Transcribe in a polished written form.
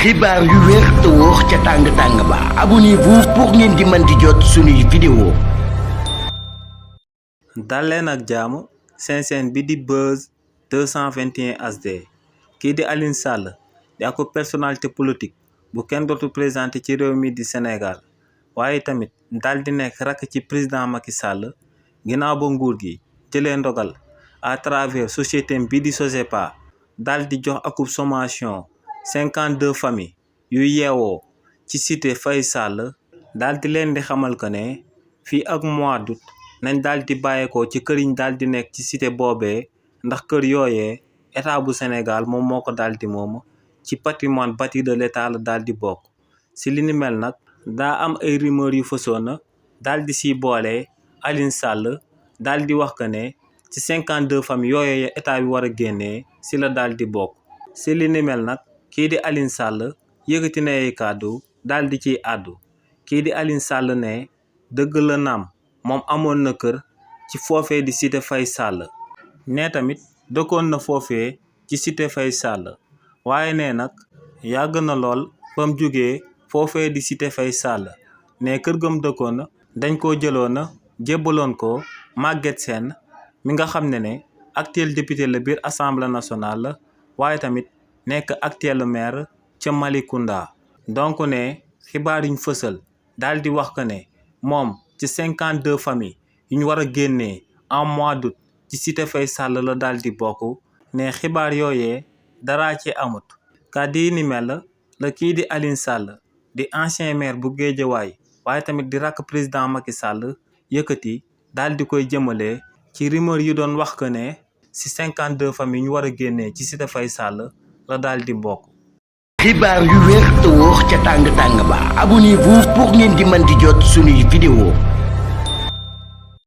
xibaar yu wér te wóor ca tàng ba abonnez-vous pour ngeen di mën di jot suñuy vidéo. dal leen ak jaamu seen chaîne bi di Buzz 221 HD kii di Alioune Sall di ak personnalité politique bu kenn dootu présenté ci réew mi di Sénégal waaye tamit dal di nekk rakk ci président Macky Sall ginnaaw ba nguur gi jëlee ndogal à travers société bi di SOGEPA dal di jox akub sommation 52 familles yu yeewoo ci cité Faye Sall daal di leen di xamal que ne fii ak mois d'août nañ daal di bàyyeekoo ci kër yiñ daal di nekk ci cité boobee ndax kër yooyee état bu Sénégal moom moo ko daal di moom ci patrimoine bâti de l'état la daal di bokk. si li ni mel nag daa am ay rumeur yu fësoon na daal di siy boole Alioune Sall daal di wax que ne ci 52 familles yooyee état bi war a génnee si la daal di bokk. si li ni mel nag kii di Alioune Sall yëkkati na ay kàddu daal di ciy àddu kii di Alioune Sall ne dëgg la naam moom amoon na kër ci foofee di cité Faye Sall ne tamit dëkkoon na foofee ci cité Faye Sall waaye ne nag yàgg na lool ba mu jógee foofee di cité Faye Sall ne kër gam dëkkoon na dañ koo jëloon na jébbaloon ko Maguette Sène mi nga xam ne actuel député la biir assemblée nationale la waaye tamit nekk actuel maire ca Malicounda. donc ne xibaar yuñ fësal daal di wax que ne moom ci 52 familles yu ñu war a génnee en mois d'août ci cité Faye Sall la daal di bokk ne xibaar yooyee daraa ci amut. kàddu yi ni mel la kii di Alioune Sall di ancien maire bu Guédiawaye waaye tamit di rakk président Macky Sall yëkkati daal di koy jëmale ci rumeur yu doon wax que ne si 52 familles ñu war a génnee ci cité Faye Sall la daal di bokk. xibaar yu wér te wóor ca tàng ba abonnez-vous pour ngeen di mën di jot suñuy vidéo.